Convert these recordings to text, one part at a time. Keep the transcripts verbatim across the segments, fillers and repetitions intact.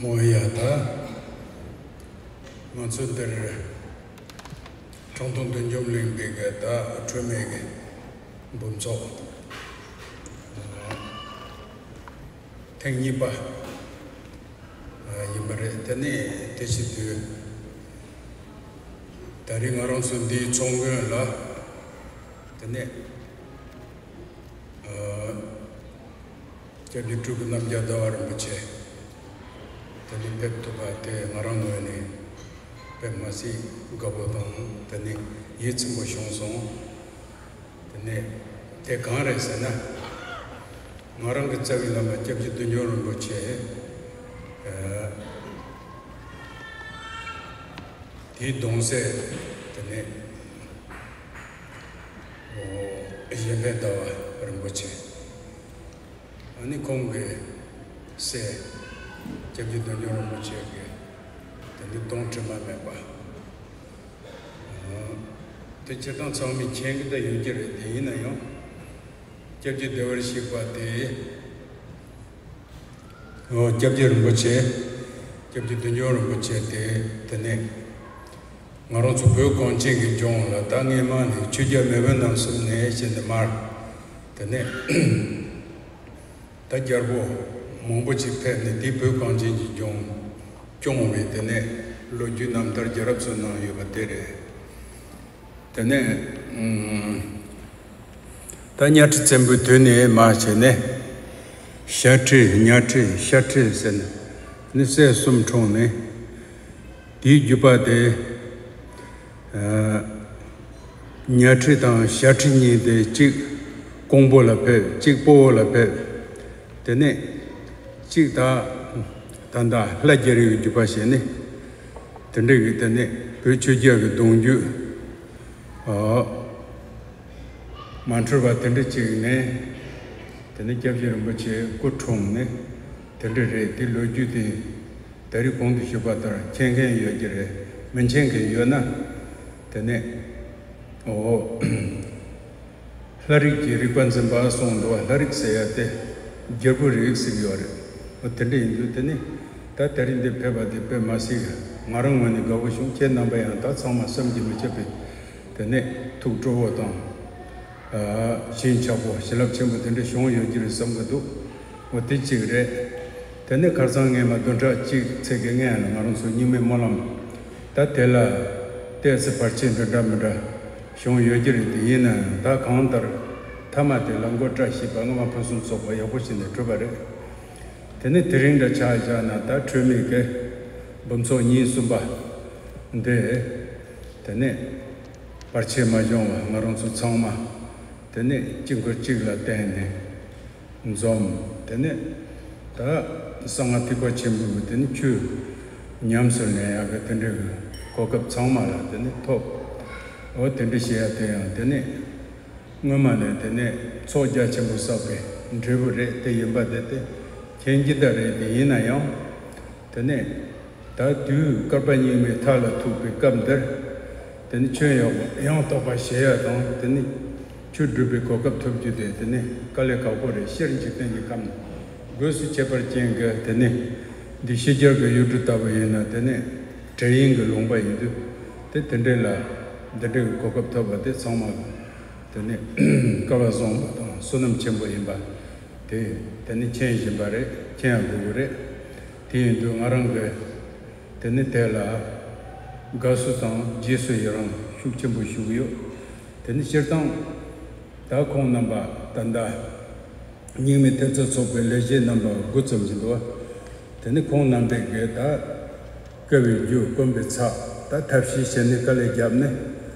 མོ་ཡ་ད། ང་ཚོ་འདིར་ཁྲང་ཏུང་བདུད་འཇོམས་གླིང་པའི་གི་ད་འཁྲུལ་མེད་ཀྱི་འབུམ་ཚོགས་ཐེངས་གཉིས་པ་ཡིན་པ་རེད། དེ་ནས་དེ་བྱེད་དུས་ད་རེས་ང་རང་ཚོ་འདིའི་ཚོགས་མགོན་ལ་དེ་ནས། སྐྱབས་རྗེ་སྤྲུལ་སྐུ་རྣམ་རྒྱལ་ཟླ་བ་རིན་པོ་ཆེ། དེ་ནས་ཕེབས་ཐུབ་པ་དེ་ང་རང་ངོས་ནས་དཔེ་མ་སྲིད་དགའ་པོ་དང་དེ་ནས་ཡིད་ཚིམ་པོ་བྱུང་སོང་། དེ་ནས་དེ་གང་རེད་ཟེར་ན། ང་རང་གི་རྩ་བའི་བླ་མ་སྐྱབས་རྗེ་བདུད་འཇོམས་རིན་པོ་ཆེ། དེའི་གདུང་སྲས་དེ་ནས་གཞན་ཕན་ཟླ་བ་རིན་པོ་ཆེ། ཨ་ནི་ཁོང་གི་སྲས་སྐྱབས་རྗེ་བདུད་འཇོམས་རིན་པོ་ཆེ་གི་དེ་ནི་གདུང་དྲི་མ་མེད་པ། དེ་སྤྱིར་བཏང་ཚང་མས་མཁྱེན་གྱི་ད་ཡོད་ཀྱི་རེད། དེ་ཡིན་ན་ཡང་སྐྱབས་རྗེ་བདེ་བར་གཤེགས་པ་དེ། ཨོ། སྐྱབས་རྗེ་རིན་པོ་ཆེ། སྐྱབས་རྗེ་བདུད་འཇོམས་རིན་པོ་ཆེ་དེ་དེ་ནས་ང་རང་ཚོ་བོད་གངས་ཅན་གྱི་ལྗོངས་ལ་ད་སྔས་མ་ནས་ཆོས་རྒྱལ་མེས་དབོན་རྣམ་གསུམ་ནས་བྱས་ནས་མར་དེ་ནས་ད་རྒྱལ་པོ་མང་པོ་ཅིག་ཕེབས་ནས་དེ་བོད་གངས་ཅན་གྱི་ལྗོངས་སྐྱོང་བའི་དེ་ནས་ལོ་རྒྱུས་རྣམ་ཐར་རྒྱལ་རབས་སུ་གནང་ཡོད་པ་དེ་རེད། དེ་ནས་ཨུམ། ད་གཉའ་ཁྲི་བཙན་པོའི་དུས་ནས་མར་བྱས་ནས་ཞ་ཁྲི་གཉའ་ཁྲི་ཤ་ཁྲི་ཟེར་ནས་ནི་སྲས་གསུམ་འཁྲུངས་ནས། དེའི་བརྒྱུད་པ་དེ། ཨ། གཉའ་ཁྲི་དང་ཞ་ཁྲི་གཉིས་དེ་གཅིག་ཀོང་པོ་ལ་ཕེབས། གཅིག་སྤོ་བོ་ལ་ཕེབས། དེ་ནས་གཅིག་ད་ད་ལྟ་ལྷ་རྒྱལ་རིགས་ཀྱི་བརྒྱུད་པ་བྱས་ནས་དེ་འདྲ་གི་དེ་ནས་བོད་ཆོས་རྒྱལ་གྱི་གདུང་རྒྱུད། ཨོ། མ་འཁྲུལ་བ་དེ་འདྲ་ཅིག་ནས་དེ་ནས་སྐྱབས་རྗེ་རིན་པོ་ཆེ་སྐུ་འཁྲུངས་ནས་དེ་འདྲ་རེད། དེ་ལོ་རྒྱུས་དེ་ད་རེས་གོང་དུ་ཞུས་པ་ལྟར་མཁྱེན་མཁན་ཡོད་ཀྱི་རེད། མི་མཁྱེན་མཁན་ཡོད་ན་དེ་ནས་ཨོ། ལྷ་རིགས་ཀྱི་རིག་པ་འཛིན་པ་གསུངས་འདུག་བ། ལྷ་རིགས་ཟེར་ཡ་དེ་རྒྱལ་པོའི་རིགས་ཟེར་གྱི་ཡོད་རེད། ཨོ། དེ་འདྲ་ཡིན་དུས་དེ་ནི་ད་ད་རིང་འདིར་ཕེབས་པ་དེ་དཔེ་མ་སྲིད་ང་རང་ངོས་ནས་དགའ་པོ་བྱུང་། ཁྱེད་རྣམ་པ་ཡང་ད་ཚང་མ་བསམ་གྱིས་མི་ཁྱབ་པའི་དེ་ནས་ཐུགས་སྤྲོ་བོ་དང་། ཨ། ཞེན་ཆགས་པོ་བྱིན་རླབས་ཆེན་པོ་དེ་འདྲ་བྱུང་ཡོད་ཀྱི་རེད་བསམ་གྱི་འདུག་འོ། དེ་གཅིག་རེད། དེ་ནས་ཁ་སང་སྔས་མ་བདུན་ཕྲག་གཅིག་ཚེས་ཀྱི་སྔོན་ལ་ང་རང་ཚོ་རྙིང་མའི་སྨོན་ལམ་ད་དེ་ལ་ཏོག་ཙམ་བར་ཆད་འདྲ་འདྲ་མི་འདྲ་བྱུང་ཡོད་ཀྱི་རེད། དེ་ཡིན་ན་ད་གང་ལྟར་མཐའ་མ་དེ་ལ་མགོ་བཀྲ་ཤིས་པ་སྔ་མ་ཕུན་སུམ་ཚོགས་པ་ཡག་པོ་བྱས་ནས་གྲུབ་པ་རེད། དེ་ནས་དེ་རིང་འདྲ་ཆ་བཞག་ན་ད་འཁྲུལ་མེད་ཀྱི་འབུམ་ཚོགས་གཉིས་གསུམ་པ་འདི་དེ་ནས་བར་ཆད་མ་བྱུང་བ་ང་རང་ཚོ་ཚང་མ་དེ་ནས་དཀྱིལ་འཁོར་གཅིག་ལ་བརྟེན་ནས་འཛོམས། དེ་ནས་ད་གསང་སྔགས་ཐེག་པ་ཆེན་པོའི་དེ་ནས་ཆོས་ཉམས་སུ་ལེན་ཡག་གི་དེ་འདྲའི་གོ་སྐབས་ཚང་མ་ལ་དེ་ནས་ཐོབ། འོ། དེ་འདྲ་བྱེད་ཡག་དེ་ཡང་དེ་ནས་སྔོན་མ་ནས་དེ་ནས་ཚོགས་རྒྱ་ཆེན་པོ་བསགས་པའི་འབྲས་བུ་རེད། དེ་ཡིན་པ་དེ་དེ་མཁྱེན་གྱི་ད་རེད། དེ་ཡིན་ན་ཡང་དེ་ནས་ད་དུས་བསྐལ་པ་སྙིགས་མའི་མཐའ་ལ་ཐུག་པའི་སྐབས་འདིར་དེ་ནི་ཆོས་ཡང་ཡང་དག་པ་བྱེད་ཡ་དང་དེ་ནི་ཆོས་སྒྲུབ་པའི་གོ་སྐབས་ཐོབ་རྒྱུ་དེ་དེ་ནི་དཀའ་ལས་ཁག་པོ་རེད། སྤྱིར་འཇིག་རྟེན་གྱི་ཁམས་སྒོས་སུ་ཁྱད་པར་ཅན་གྱི་དེ་ནི་འདི་ཕྱི་རྒྱལ་གྱི་ཡུལ་གྲུ་ལྟ་བུ་ཡིན་ན་དེ་ནི་བྲན་གཡོག་གི་ལུང་པ་ཡིན་དུས་དེ་དེ་འདྲ་ལ་འདི་འདྲའི་གོ་སྐབས་ཐོབ་པ་དེ་ཚང་མ་དེ་ནི་སྐལ་བ་བཟང་པོ་དང་བསོད་ནམས་ཆེན་པོ་ཡིན་པ་དེ་དེ་ནི་མཁྱེན་བཞིན་པ་རེད། མཁྱེན་ཡང་དགོས་ཀྱི་རེད། དེ་ཡིན་དུས་ང་རང་གི་དེ་ནི་དེ་ལ་དགའ་བསུ་དང་རྗེས་སུ་ཡི་རང་ཤུགས་ཆེན་པོ་ཞུ་གི་ཡོད། དེ་ནི་སྤྱིར་བཏང་ད་ཁོང་རྣམ་པ་ད་ལྟ་རྙིང་མའི་ཐེབས་རྩ་ཚོགས་པའི་ལས་བྱེད་རྣམ་པ་དགུ་ཙམ་ཞིག་འདུག་དེ་ནི་ཁོང་རྣམ་པས་གི་ད་བསྐལ་པའི་རྒྱུ་དཀོན་པའི་ཚབ་ད་ཐབས་ཤེས་བྱས་ནས་དཀའ་ལས་བརྒྱབ་ནས་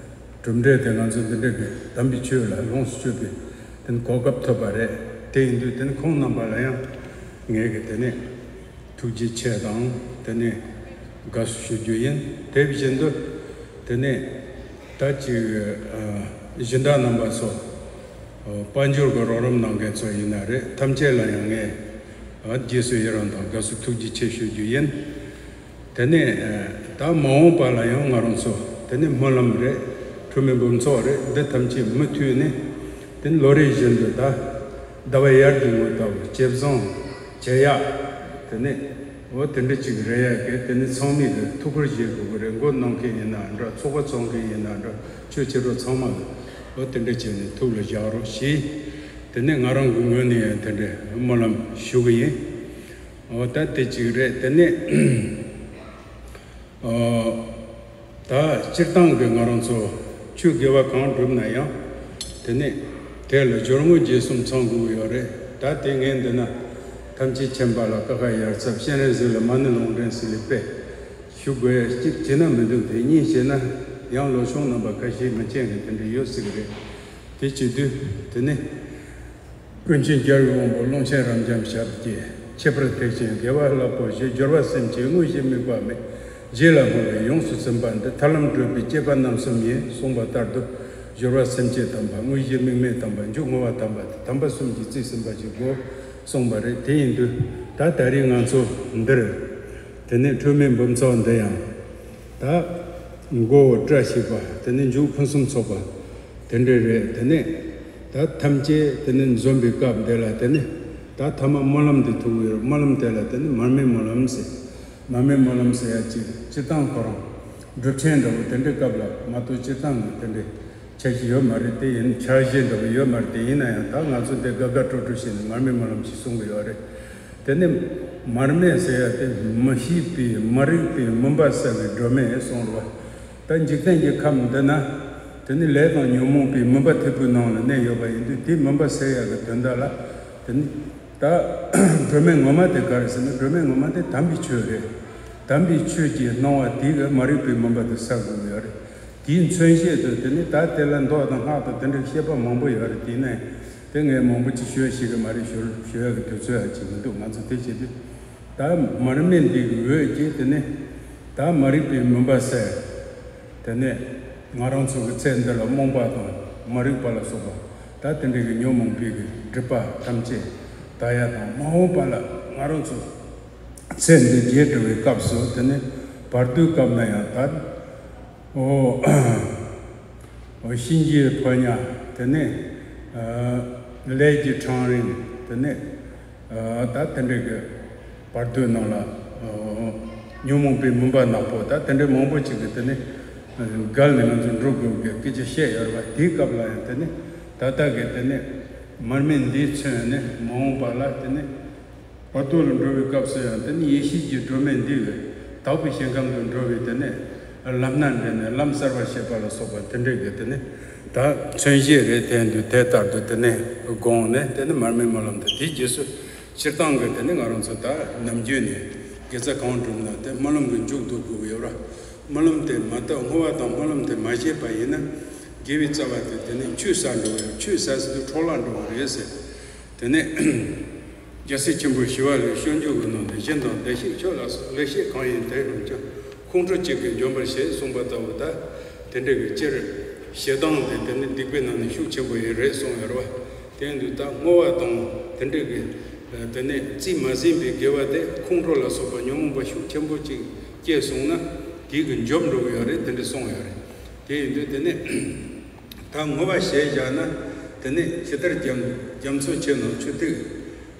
གྲུབ་འབྲས་དེ་ང་ཚོ་འདི་འདྲ་གི་དམ་པའི་ཆོས་ལ་ལོངས་སུ་སྤྱོད་པའི་དེ་ནི་གོ་སྐབས་ཐོབ་པ་རེད། དེ་ཡིན་དུས་དེ་ནི་ཁོང་རྣམ་པ་ལ་ཡང་ངས་གི་དེ་ནི་ཐུགས་རྗེ་ཆེ་དང་དེ་ནས་དགའ་བསུ་ཞུ་རྒྱུ་ཡིན། དེ་བཞིན་དུ་དེ་ནས་ད་ཅིག་ཨ་སྦྱིན་བདག་རྣམ་པ་ཚོ་ཨ་དཔལ་འབྱོར་གྱི་རོགས་རམ་གནང་མཁན་ཚོ་ཡིན་ན་རེད། ཐམས་ཅད་ལ་ཡང་ངས་ཨ་རྗེས་སུ་ཡི་རང་དང་དགའ་བསུ་ཐུགས་རྗེ་ཆེ་ཞུ་རྒྱུ་ཡིན། དེ་ནས་ཨ་ད་མ་འོངས་པ་ལ་ཡང་ང་རང་ཚོ་དེ་ནས་སྨོན་ལམ་རེད། འཁྲུལ་མེད་འབུམ་ཚོགས་རེད། འདི་ཐམས་ཅད་མུ་མཐུད་ནས་དེ་ནས་ལོ་རེ་བཞིན་དུ་ད་ཟླ་བ་དབྱར་གྱི་ངོ་ལྟ་བུ་ཇེ་བཟང་ཇེ་ཡག་ དེ་ནས་འོ་དེ་འདྲ་ཅིག་རེད་ཡ་གི། དེ་ནས་ཚང་མས་གི་ཐུགས་ཁུར་བཞེས་དགོས་གི་རེད། མགོ་གནོན་མཁན་ཡིན་ན་འདྲ། ཚོགས་པ་བཙོང་མཁན་ཡིན་ན་འདྲ། ཆོས་བྱེད་རོགས་ཚང་མ་གི་འོ་དེ་འདྲ་བྱས་ནས་ཐུགས་ལ་བཞག་རོགས་ཞེས། དེ་ནས་ང་རང་གི་ངོས་ནས་ཡང་དེ་འདྲ་སྨོན་ལམ་ཞུ་གི་ཡིན། འོ་ད་དེ་ཅིག་རེད། དེ་ནས། ཨོ། ད་སྤྱིར་བཏང་གི་ང་རང་ཚོ་ཆོས་དགེ་བ་གང་བསྒྲུབ་ན་ཡང་། དེ་ནས་དེ་ལ་སྦྱོར་དངོས་རྗེས་གསུམ་ཚང་དགོས་ཀྱི་ཡོད་རེད། ད་དེ་ངས་འདི་ན་ཐམས་ཅད་མཁྱེན་པ་ལ་ཀ་ཁ་ཡར་ཚབ། སྤྱན་རས་གཟིགས་ལ་མ་ཎི་ལུང་འདྲེན་ཟེར་ལེ་པས་ཞུ་དགོས་ཡ། གཅིག་བྱས་ན་མི་འདུག་དེ་གཉིས་བྱས་ན་ཡང་ལོ་ཆུང་རྣམ་པ་ཁ་ཤས་མི་མཁྱེན་གི་དེ་འདྲ་ཡོད་སྲིད་གི་རེད། དེ་བྱེད་དུས་དེ་ནས། ཀུན་མཁྱེན་རྒྱལ་བའི་དབང་པོ་ཀློང་ཆེན་རབ་འབྱམས་ཞབས་ཀྱིས། ཁྱད་པར་ཐེག་ཆེན་དགེ་བ་རླབས་པོ་ཆེ། སྦྱོར་བ་སེམས་བསྐྱེད་དངོས་གཞི་དམིགས་པ་མེད། རྗེས་ལ་བསྔོ་བས་ཡོངས་སུ་ཟིན་པ་འདི། ཐར་ལམ་བགྲོད་པའི་གཅེས་པ་རྣམ་གསུམ་ཡིན། གསུངས་པ་ལྟར་དུ་སྦྱོར་བ་སེམས་བསྐྱེད་དམ་པ། དངོས་གཞི་དམིགས་མེད་དམ་པ། མཇུག་བསྔོ་བ་དམ་པ་སྟེ། དམ་པ་གསུམ་གྱིས་རྩིས་ཟིན་པ་ཞིག་དགོས་གསུངས་པ་རེད། དེ་ཡིན་དུས་ད་ད་རེས་ང་ཚོ་འདིར་དེ་ནས་འཁྲུལ་མེད་འབུམ་ཚོགས་འདི་ཡང་ད་མགོ་བོ་བཀྲ་ཤིས་པ། དེ་ནས་མཇུག་ཕུན་སུམ་ཚོགས་པ། དེ་འདྲ་རེད། དེ་ནས་ད་ཐམས་ཅད་དེ་ནས་འཛོམས་པའི་སྐབས་དེ་ལ་དེ་ནས་ད་ཐ་མ་སྨོན་ལམ་དེ་ཐུག་ཡོད། སྨོན་ལམ་དེ་ལ་དེ་ནས་མར་མེའི་སྨོན་ལམ་ཟེར། མར་མེའི་སྨོན་ལམ་ཟེར་ཡ་ཅིག་སྤྱིར་བཏང་ཁོ་རང་སྒྲུབ་ཆེན་འདྲ་བོ་དེ་འདྲའི་སྐབས་ལ་མ་གཏོགས་སྤྱིར་བཏང་གི་དེ་འདྲའི་འཆར་གཞི་ཡོད་མ་རེད། དེ་ཡིན་འཆར་གཞི་འདྲ་བོ་ཡོད་མ་རེད། དེ་ཡིན་ན་ཡང་ད་ང་ཚོ་དེ་དགའ་དགའ་སྤྲོ་སྤྲོ་བྱས་ནས་མར་མེའི་སྨོན་ལམ་ཞིག་གསུང་གི་ཡོད་རེད། དེ་ནས་མར་མེ་ཟེར་ཡ་དེ་མི་ཤེས་པའི་མ་རིག་པའི་མུན་པ་བསལ་བའི་སྒྲོན་མེ་གསུངས་རེད་བ། ད་འཇིག་རྟེན་གྱི་ཁམས་འདི་ན་དེ་ནི་ལས་དང་ཉོན་མོངས་པའི་མུན་པ་ཐེབས་པའི་ནང་ལ་གནས་ཡོད་པ་ཡིན་དུས། དེའི་མུན་པ་སེལ་ཡག་གི་དོན་དག་ལ་དེ་ནི་ད་སྒྲོན་མེ་ངོ་མ་དེ་ག་རེ་ཟེར་ན། སྒྲོན་མེ་ངོ་མ་དེ་དམ་པའི་ཆོས་རེད། དམ་པའི་ཆོས་ཀྱི་སྣང་བ་དེ་གིས་མ་རིག་པའི་མུན་པ་དེ་སེལ་དགོས་ཀྱི་ཡོད་རེད། དེའི་མཚོན་བྱེད་དུ་དེ་ནི་ད་དེ་ལ་མདོ་དང་སྔགས་དང་དེ་འདྲའི་བཤད་པ་མང་པོ་ཡོད་རེད། དེ་ནས་དེ་ངས་མང་པོ་ཅིག་ཞུ་ཤེས་ཀྱི་མ་རེད། ཞུ་ཞུ་ཡག་གི་དུས་ཚོད་ཡང་ཅིག་མི་འདུག་ང་ཚོ་དེ་བྱེད་དུས། ད་མར་མེ་འདི་གི་འོད་ཀྱིས་དེ་ནས་ད་མ་རིག་པའི་མུན་པ་སེལ། དེ་ནས་ང་རང་ཚོ་གི་ཚེ་འདི་ལ་རྨོངས་པ་དང་མ་རིག་པ་ལ་སོགས་པ་ད་དེ་འདྲའི་གི་ཉོན་མོངས་པའི་གི་སྒྲིབ་པ་ཐམས་ཅད་དག་ཡ་དང་། མ་འོངས་པ་ལ་ང་རང་ཚོ་ཚེ་འདི་རྒྱས་འགྲོ་བའི་སྐབས་སུ་དེ་ནས་བར་དོའི་སྐབས་ན་ཡང་ད་ཨོ། གཤིན་རྗེའི་ཕོ་ཉ། དེ་ནས་ཨ་ལས་ཀྱི་འཕྲང་རིང་། དེ་ནས་ཨ་ད་དེ་འདྲའི་གི་བར་དོའི་ནང་ལ་ཨ་ཉོན་མོངས་པའི་མུན་པ་ནག་པོ། ད་དེ་འདྲའི་མང་པོ་ཅིག་གི་དེ་ནས་བརྒལ་ནས་ང་ཚོ་འགྲོ་དགོས་ཀྱི་སྐད་ཆ་བཤད་ཡོད་རེད་བ། དེའི་སྐབས་ལ་ཡང་དེ་ནས་ད་ལྟ་གི་དེ་ནས་མར་མེ་འདིས་མཚོན་ནས་མ་འོངས་པ་ལ་དེ་ནས་བར་དོ་ལ་འགྲོ་བའི་སྐབས་སུ་ཡང་དེ་ནི་ཡེ་ཤེས་ཀྱི་སྒྲོན་མེ་འདི་གིས་དག་པའི་ཞིང་ཁམས་དུ་འགྲོ་བའི་དེ་ནི་ལམ་སྣ་འདྲེན་ནས་ལམ་གསར་པ་བཤད་པ་ལ་སོགས་པ་དེ་འདྲའི་གི་དེ་ནི་ད་མཚོན་བྱེད་རེད། དེ་འདུག་དེ་ལྟར་དུ་དེ་ནི་དགོངས་ནས་དེ་ནི་མར་མེའི་སྨོན་ལམ་དེ། དེའི་རྗེས་སུ་སྤྱིར་བཏང་གི་དེ་ནི་ང་རང་ཚོ་ད་ནམ་རྒྱུན་ནས་དགེ་རྩ་གང་བསྒྲུབ་ན་དེ་སྨོན་ལམ་གྱི་མཇུག་ཏུ་དགོས་ཀྱི་ཡོད་ར། སྨོན་ལམ་དེ་མ་བཏབ། བསྔོ་བ་དང་སྨོན་ལམ་དེ་མ་བྱས་པ་ཡིན་ན་དགེ་བའི་རྩ་བ་དེ་དེ་ནི་ཆུད་ཟ་འགྲོ་བའི། ཆུད་ཟ་ཟེར་དུས་འཕྲོ་བརླག་འགྲོ་བ་རེད་ཟེར། དེ་ནས་རྒྱལ་སྲས་ཆེན་པོ་ཞི་བ་ལྷའི་སྤྱོད་འཇུག་གི་ནང་ནས། སྦྱིན་དང་བདེ་གཤེགས་མཆོད་ལ་སོགས། ལེགས་བཤད་གང་ཡིན་དེ་རྣམས་ཀྱང་། ཁོང་ཁྲོ་གཅིག་གིས་འཇོམས་པར་བྱེད། གསུངས་པ་ལྟ་བུ། ད་དེ་འདྲ་གི་སྤྱིར་ཞེ་སྡང་དེ་དེ་ནི་སྡིག་པའི་ནང་ནས་ཤུགས་ཆེན་པོ་ཡིན་རེད་གསུངས་ཡོད་རེད་བ། དེ་ཡིན་དུས་ད་བསྔོ་བ་དང་དེ་འདྲ་གི་དེ་ནས་རྩིས་མ་ཟིན་པའི་དགེ་བ་དེ་ཁོང་ཁྲོ་ལ་སོགས་པ་ཉོན་མོངས་པ་ཤུགས་ཆེན་པོ་གཅིག་སྐྱེས་སོང་ན་དེ་གིས་འཇོམས་འགྲོ་གི་ཡོད་རེད། དེ་འདྲ་གསུངས་ཡོད་རེད། དེ་ཡིན་དུས་དེ་ནས་ད་བསྔོ་བ་ཞེས་བཞག་ན་དེ་ནས་ཇི་ལྟར་རྒྱ་རྒྱ་མཚོ་ཆེ་རྣམས་ཆུ་ཐིགས་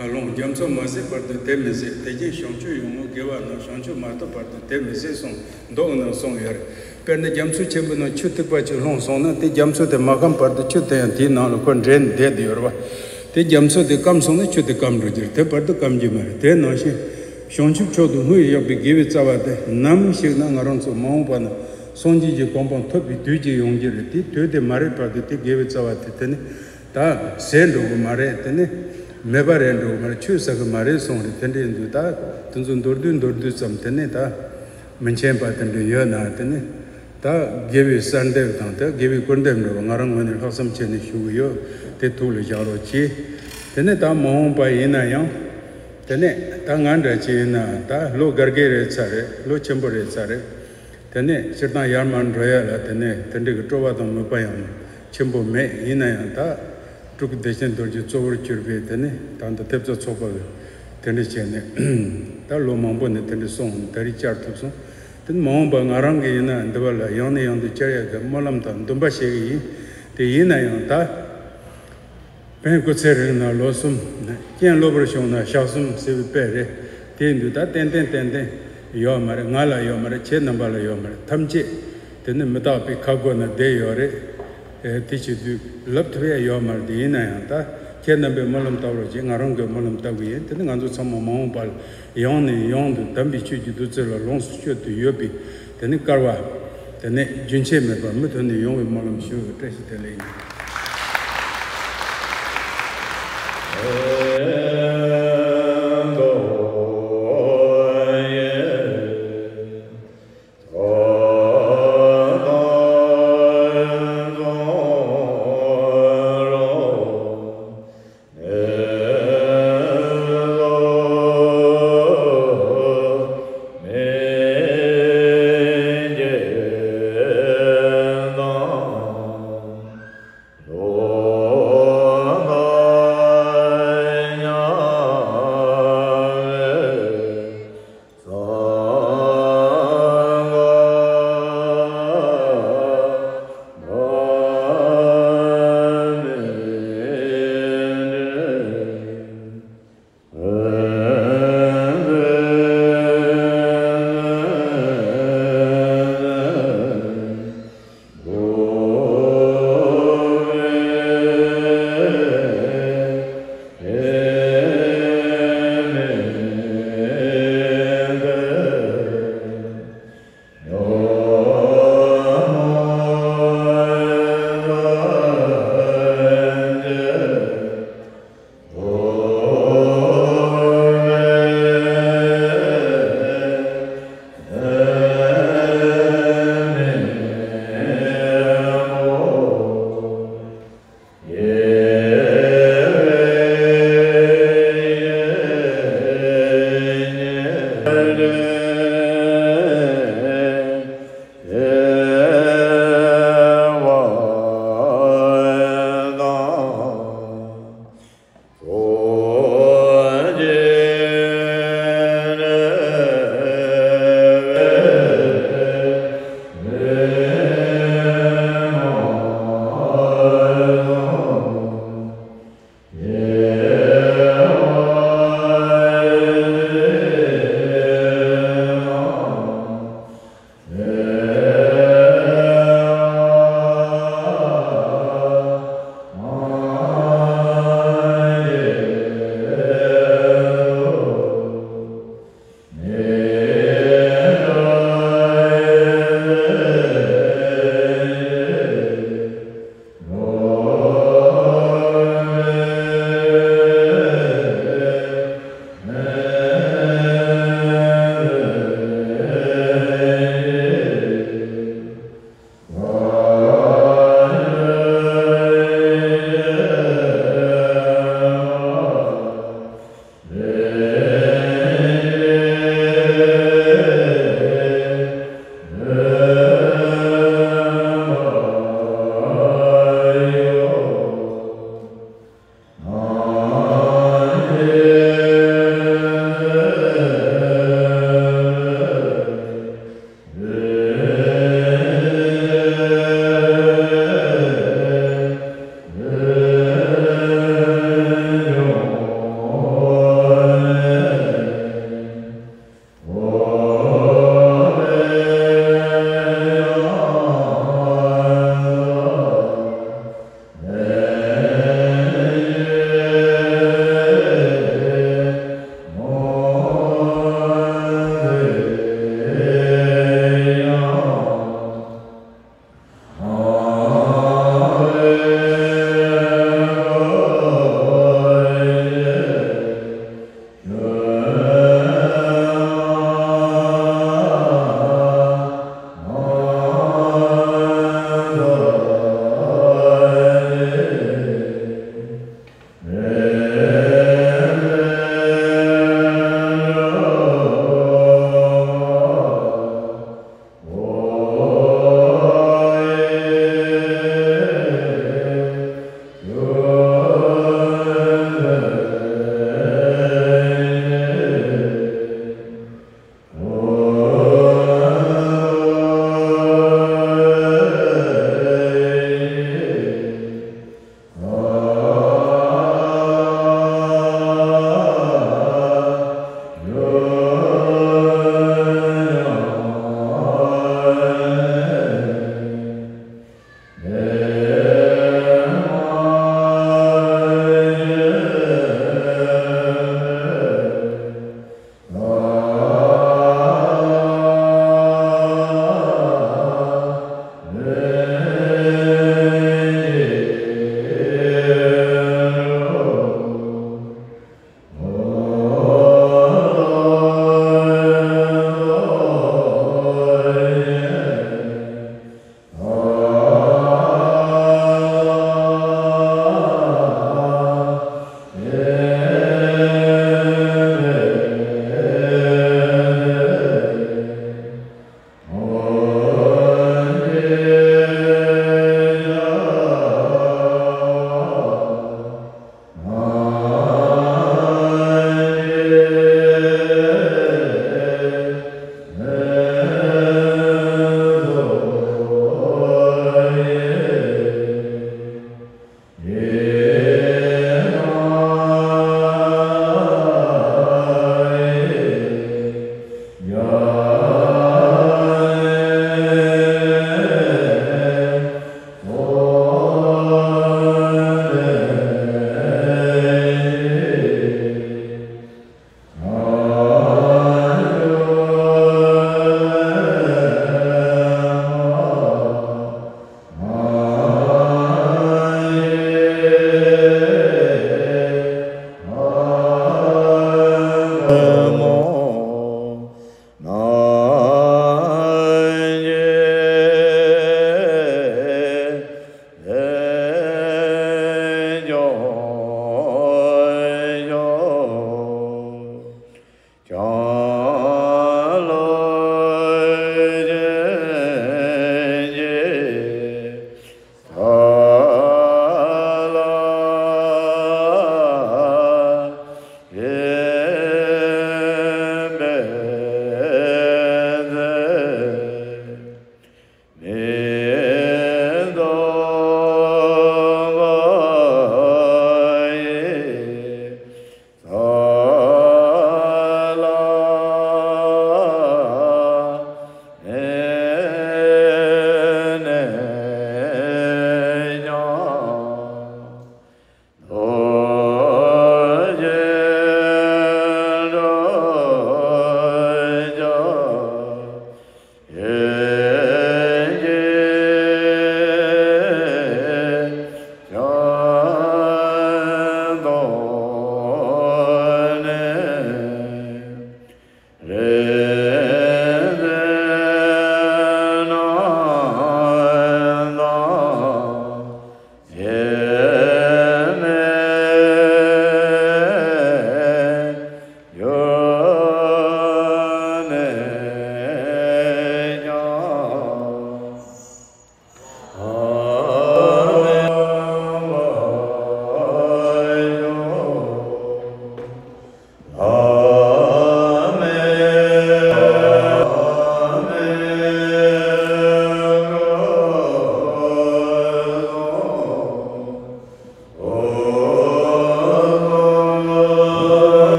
ལ་ལྷུང་། རྒྱ་མཚོ་མ་ཟད་བར་དུ་དེ་མི་ཟད། དེ་བཞིན་བྱང་ཆུབ་ཡོངས་བསྔོ་དགེ་བ་རྣམས། བྱང་ཆུབ་མ་ཐོབ་བར་དུ་དེ་མི་ཟད་གསུངས། མདོ་ནང་གསུངས་ཡོད་རེད། དཔེར་ན་རྒྱ་མཚོ་ཆེན་པོའི་ནང་ཆུ་ཐིགས་པ་ཅིག་ལྷུང་སོང་ན་དེ་རྒྱ་མཚོ་དེ་མ་སྐམ་བར་དུ་ཆུ་དེ་ཡང་དེའི་ནང་ལ་ཁོ་འདྲེས་ནས་བསྡད་དེ་ཡོད་རེད་བ། དེ་རྒྱ་མཚོ་དེ་སྐམ་སོང་ན་ཆུ་དེ་སྐམ་འགྲོ་རྒྱུ་རེད། དེ་བར་དུ་སྐམ་རྒྱུ་མ་རེད། དེ་ནང་བཞིན་བྱང་ཆུབ་མཆོག་ཏུ་བསྔོས་བཞག་པའི་དགེ་བའི་རྩ་བ་དེ་ནམ་ཞིག་ན་ང་རང་ཚོ་མ་འོངས་པ་ན་སངས་རྒྱས་ཀྱི་གོ་འཕང་ཐོབ་པའི་དུས་ཀྱི་ཡོང་རྒྱུ་རེད། དེ་དུས་དེ་མ་རེད་བར་དུ་དེ་དགེ་བའི་རྩ་བ་དེ་དེ་ནི་ད་ཟད་འགྲོ་གི་མ་རེད། དེ་ནི་མེད་པ་རེད་འགྲོ་གི་མ་རེད། ཆུད་ཟ་གི་མ་རེད་གསུངས་རེད། དེ་འདྲ་ཡིན་དུས་ད་དེ་ཚོ་མདོར་བསྡུས་མདོར་བསྡུས་ཙམ་དེ་ནི་ད་མི་མཁྱེན་པ་དེ་འདྲ་ཡོད་ན་དེ་ནི་ད་དགེ་བའི་གསོལ་འདེབས་དང་དེ་དགེ་བའི་སྐུར་འདེབས་འདྲ་བོ་ང་རང་ངོས་ནས་ལྷག་བསམ་བྱས་ནས་ཞུ་གི་ཡོད། དེ་ཐུགས་ལ་བཞག་རོགས་གྱིས། དེ་ནི་ད་མ་འོངས་པ་ཡིན་ན་ཡང་དེ་ནི་ད་ང་འདྲ་ཅིག་ཡིན་ན་ད་ལོ་འགའ་རེ་རེད་ཚར་རེད། ལོ་ཆེན་པོ་རེད་ཚར་རེད། དེ་ནས་སྤྱིར་བཏང་ཡར་མར་འགྲོ་ཡ་ལ་དེ་ནས་དེ་འདྲ་གི་སྤྲོ་བ་དང་མོས་པ་ཡང་ཆེན་པོ་མེད། ཡིན་ན་ཡང་ད་སྤྲུལ་སྐུ་བདེ་ཆེན་རྡོ་རྗེ་གཙོ་བོར་གྱུར་པའི་དེ་ནས་ད་ལྟ་ཐེབས་རྩ་ཚོགས་པ་གི་དེ་འདྲ་བྱས་ནས་ད་ལོ་མང་པོ་ནས་དེ་འདྲ་སོང་། ད་རེས་བཅར་ཐུབ་སོང་། དེ་ནས་མ་འོངས་པ་ང་རང་གི་ཡིན་ན་འདི་བ་ལ་ཡང་ནས་ཡང་དུ་བཅར་ཡ་གི་སྨོན་ལམ་དང་འདུན་པ་བཞེས་གི་ཡིན། དེ་ཡིན་ན་ཡང་ད། བན་སྐུ་ཚེ་རིང་ན་ལོ་གསུམ། རྐྱེན་གློ་བུར་བྱུང་ན་ཞག་གསུམ་ཟེར་བའི་དཔེ་རེད། དེ་འདུག་ད་ཏན་ཏན་ཏན་ཏན་ཡོད་མ་རེད། ང་ལ་ཡོད་མ་རེད། ཁྱེད་རྣམ་པ་ལ་ཡོད་མ་རེད། ཐམས་ཅད་དེ་ནི་མི་རྟག་པའི་ཁ་སྒོ་ན་བསྡད་ཡོད་རེད། ཨེ་དེ་བྱེད་དུས་ལབ་ཐུབ་ཡ་ཡོད་མ་རེད། དེ་ཡིན་ན་ཡང་ད་ཁྱེད་རྣམ་པའི་སྨོན་ལམ་ལྟ་བུར་བྱས་ང་རང་གི་སྨོན་ལམ་ལྟ་བུ་ཡིན། དེ་ནི་ང་ཚོ་ཚང་མ་མ་འོངས་པར་ཡང་ནས་ཡང་དུ་དམ་པའི་ཆོས་ཀྱི་བདུད་རྩི་ལ་ལོངས་སུ་སྤྱོད་དུ་ཡོད་པའི་དེ་ནི་སྐལ་བ། དེ་ནས་རྒྱུན་ཆད་མེད་པར་མུ་མཐུད་ནས་ཡོང་བའི་སྨོན་ལམ་ཞུ། བཀྲ་ཤིས་བདེ་ལེགས་ཡིན།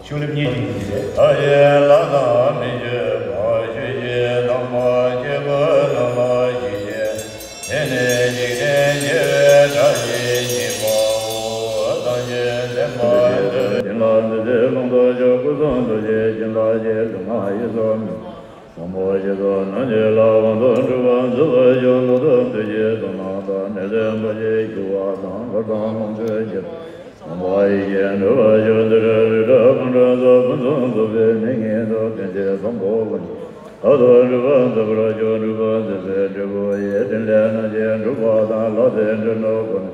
ཤུགས་ལེབ་གཉིས་ཀྱི་ངོས་རེད། ད་ཡན་ལག་དང་མི་བསྐྱོད་པ་ཞུ་ཞིང་དམ་པ་ཁྱེད་སྐུ་ལམ་ལ་ཞུགས་ཤིག་དེ་ནས་འཇིག་རྟེན་བརྒྱད་པའི་གྲྭ་བཞིན་བཞེངས་པའོ། ཐམས་ཅད་བརྟན་པར་ཐུགས་བཞེད་ལ་འདི་ཚེ་ལུང་རྟོགས་ཆོས་སྐུ་གསུང་ཐུགས་རྗེ་སྦྱིན་བདག་རྗེ་བཙུན་མ་ཡི་སོགས་མི་དང་པོ་རྗེ་ཚོགས་རྣམས་ཀྱིས་ལྷ་དབང་དུ་སྒྲུབ་པ་མཛད་པ་ཡོད། མདོར་བསྡུ་ཐུགས་རྗེ་གདམས་ངག་དང་ནན་ཏན་པ་ཞིག་ཞུ་བ་དང་། བཀའ་དང་ལུང་ཆོས་ཀྱི་དང་པོ་ཡི་གེ་འགྲོ་བ་ཆོས་འདི་རུ་རི་བྲག་ཕུན་ཚོགས་ས་ཕུན་སུམ་ཚོགས་པའི་མིང་ཡིན་ནོ། དོན་ཆེན་བཟང་པོ་ཀུན་གྱི་ལྷ་དང་སྒྲུབ་པ་མཛད་པར་ཤོག་སྒྲུབ་པ་མཛད་པའི་འབྲས་བུ་ཡི་ཕྲིན་ལས་རྣམས་ཀྱིས་འགྲུབ་པ་དང་། ལྷ་དེ་འདྲེན་དྲུག་ཀུན་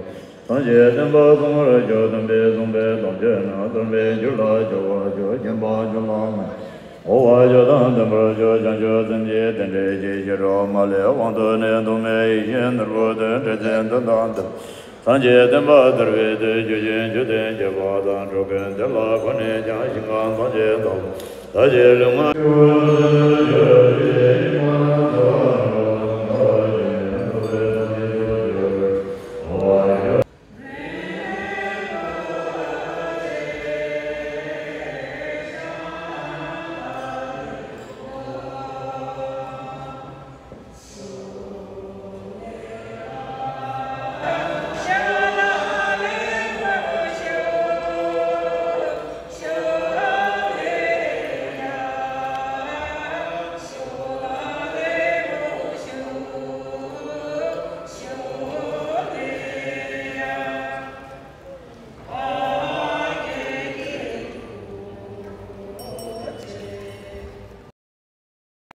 ཐམས་ཅད་བརྟན་པར་གསུང་བར་ཤོག་སྟོན་པས་གསུངས་པའི་དོན་ཆེན་རྣམས་སྟོན་པའི་རྒྱུད་ལ་སྦྱོར་བར་ཤོག་མཁྱེན་པ་ཆོས་ལ་ངེས་པ་འོ་བ་ཤོག་དང་ལྡན་པར་ཤོག་བྱང་ཆུབ་སེམས་ཀྱི་རྟེན་འབྲེལ་གྱི་ཕྱི་རོལ་མ་ལུས་དབང་དུ་ནི་སྟོང་མེད་ཡེ་ཤེས་ནོར་བུ་དོན་འབྲེལ་ཚེ་འདི་དང་འདིར། སངས་རྒྱས་བསྟན་པ་དར་བའི་དུས། རྒྱུ་ཆེན་རྒྱུ་ལྡན་སྐྱེ་བ་དང་། འགྲོ་ཀུན་དེ་ལ་མཁོ་ནས་ཀྱང་ཞིང་ཁམས་ཐམས་ཅད་དག་པ་དག་བྱེད་ལུས་ངག